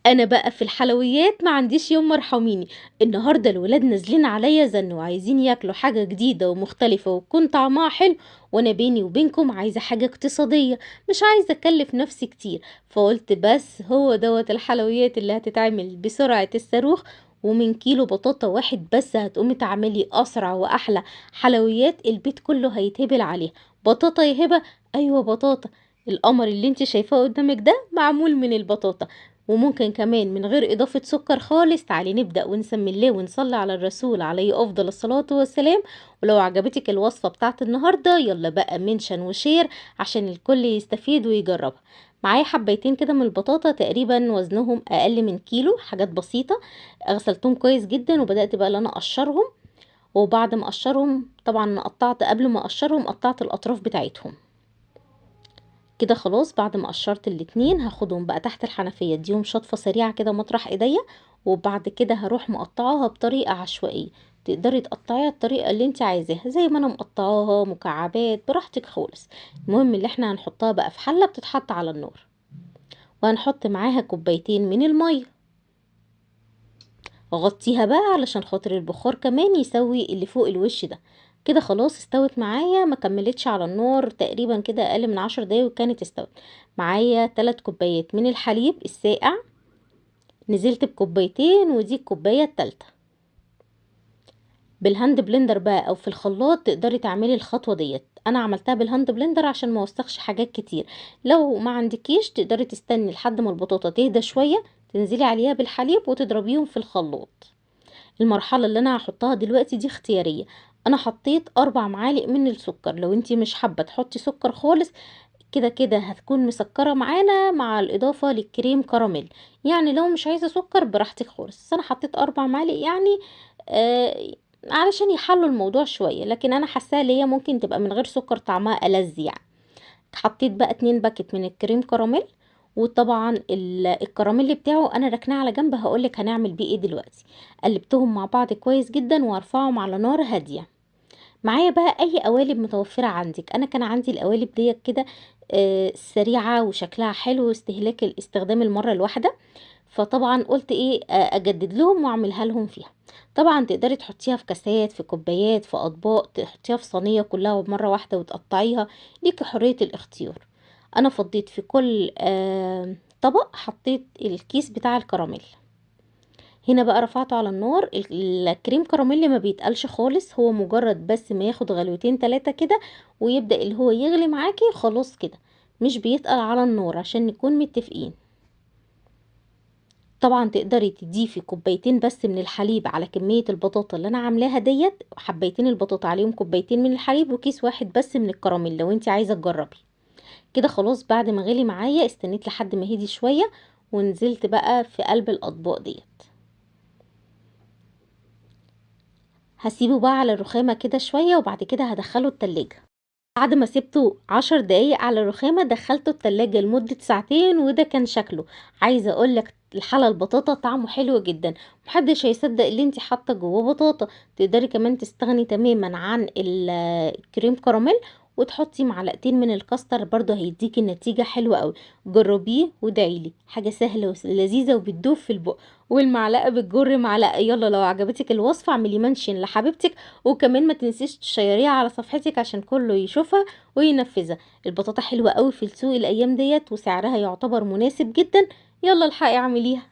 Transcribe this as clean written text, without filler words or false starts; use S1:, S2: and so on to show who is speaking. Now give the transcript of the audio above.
S1: أنا بقى في الحلويات ما عنديش يوم ارحميني. النهارده الولاد نازلين عليا زن وعايزين ياكلوا حاجة جديدة ومختلفة وتكون طعمها حلو، وأنا بيني وبينكم عايزة حاجة اقتصادية، مش عايزة أكلف نفسي كتير. فقلت بس هو دوت الحلويات اللي هتتعمل بسرعة الصاروخ، ومن كيلو بطاطا واحد بس هتقومي تعملي أسرع وأحلى حلويات البيت كله هيتهبل عليها. بطاطا يا هبة؟ أيوة بطاطا. القمر اللي انت شايفاه قدامك ده معمول من البطاطا، وممكن كمان من غير إضافة سكر خالص. تعالي نبدأ ونسمي الله ونصلي على الرسول عليه أفضل الصلاة والسلام. ولو عجبتك الوصفة بتاعت النهاردة يلا بقى mention و share عشان الكل يستفيد ويجربها. معايا حبايتين كده من البطاطا تقريبا وزنهم أقل من كيلو، حاجات بسيطة. غسلتهم كويس جدا وبدأت بقى إن أنا أقشرهم، وبعد ما أقشرهم طبعا أنا قطعت قبل ما أقشرهم قطعت الأطراف بتاعتهم كده. خلاص بعد ما قشرت الاتنين هاخدهم بقى تحت الحنفية، اديهم شطفة سريعة كده مطرح ايديا، وبعد كده هروح مقطعاها بطريقة عشوائية. تقدري تقطعيها الطريقة اللي انت عايزاها زي ما انا مقطعاها مكعبات براحتك خالص. المهم اللي احنا هنحطها بقى في حلة بتتحط على النار، وهنحط معاها كوبايتين من المية. غطيها بقى علشان خاطر البخار كمان يسوي اللي فوق الوش ده كده. خلاص استوت معايا، ما كملتش على النار تقريبا كده اقل من 10 دقايق وكانت استوت معايا. 3 كوبايات من الحليب الساقع، نزلت بكوبايتين ودي الكوبايه الثالثه. بال hand blender بقى او في الخلاط تقدري تعملي الخطوه ديت. انا عملتها بال hand blender عشان ما اوسخش حاجات كتير. لو ما عندكيش تقدري تستني لحد ما البطاطا تهدى شويه، تنزلي عليها بالحليب وتضربيهم في الخلاط. المرحله اللي انا هحطها دلوقتي دي اختياريه. انا حطيت 4 معالق من السكر، لو انتي مش حابه تحطي سكر خالص كده كده هتكون مسكره معانا مع الاضافه للكريم كراميل، يعني لو مش عايزه سكر براحتك خالص. بس انا حطيت 4 معالق يعني علشان يحلوا الموضوع شويه، لكن انا حاساها اللي هي ممكن تبقى من غير سكر طعمها ألذ يعني. حطيت بقى 2 باكت من الكريم كراميل، وطبعا الكراميل بتاعه انا ركناه على جنب، هقولك هنعمل بيه ايه دلوقتي. قلبتهم مع بعض كويس جدا وارفعهم على نار هاديه. معايا بقى اي قوالب متوفره عندك. انا كان عندي القوالب ديت كده سريعه وشكلها حلو واستهلاك الاستخدام المره الواحده، فطبعا قلت ايه، اجدد لهم واعملها لهم فيها. طبعا تقدري تحطيها في كاسات، في كوبايات، في اطباق، تحطيها في صينيه كلها مره واحده وتقطعيها، ليكي حريه الاختيار. انا فضيت في كل طبق حطيت الكيس بتاع الكراميل. هنا بقى رفعته على النار. الكريم كراميل ما بيتقلش خالص، هو مجرد بس ما ياخد غلوتين 3 كده ويبدأ اللي هو يغلي معاكي خلاص كده، مش بيتقل على النار عشان نكون متفقين. طبعا تقدري تضيفي كوبايتين بس من الحليب على كمية البطاطا اللي انا عاملاها ديت، حبايتين البطاطا عليهم كوبايتين من الحليب وكيس واحد بس من الكراميل لو انت عايزة تجربي كده. خلاص بعد ما غلي معايا استنيت لحد ما هدي شوية ونزلت بقى في قلب الاطباق ديت. هسيبه بقى على الرخامة كده شوية وبعد كده هدخله التلاجة. بعد ما سبته 10 دقايق على الرخامة دخلته التلاجة لمدة ساعتين، وده كان شكله. عايزة اقولك الحلة البطاطا طعمه حلو جدا، محدش هيصدق اللي انتي حاطة جواه بطاطا. تقدري كمان تستغني تماما عن الكريم كراميل وتحطي معلقتين من الكاستر، برضه هيديكي النتيجة حلوة قوي. جربيه ودعيلي، حاجة سهلة ولذيذة وبتدوب في البق، والمعلقة بتجر معلقة. يلا لو عجبتك الوصفة اعملي mention لحبيبتك، وكمان ما تنسيش تشيريها على صفحتك عشان كله يشوفها وينفذها. البطاطا حلوة قوي في السوق الايام ديت وسعرها يعتبر مناسب جدا، يلا الحقي اعمليها.